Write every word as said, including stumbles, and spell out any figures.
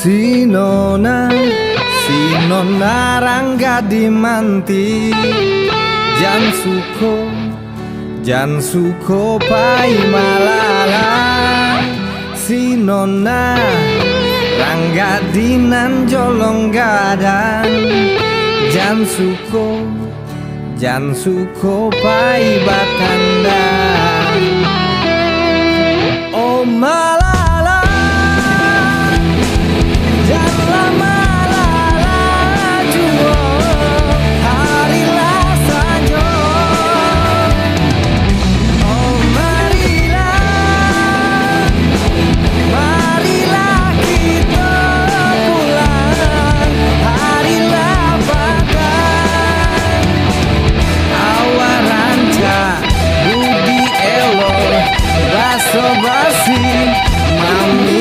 Si Nona, si Nona Rangga di Manti, jan suko, jan suko pai malala. Si Nona Rangga di nan jolong gadang, jan suko, jan suko pai batanda. Oh malala, janlah malala juo, harilah sanjo. Oh marilah, marilah kito pulang, harilah patang. Awak rancak budi elok, baso basi, mami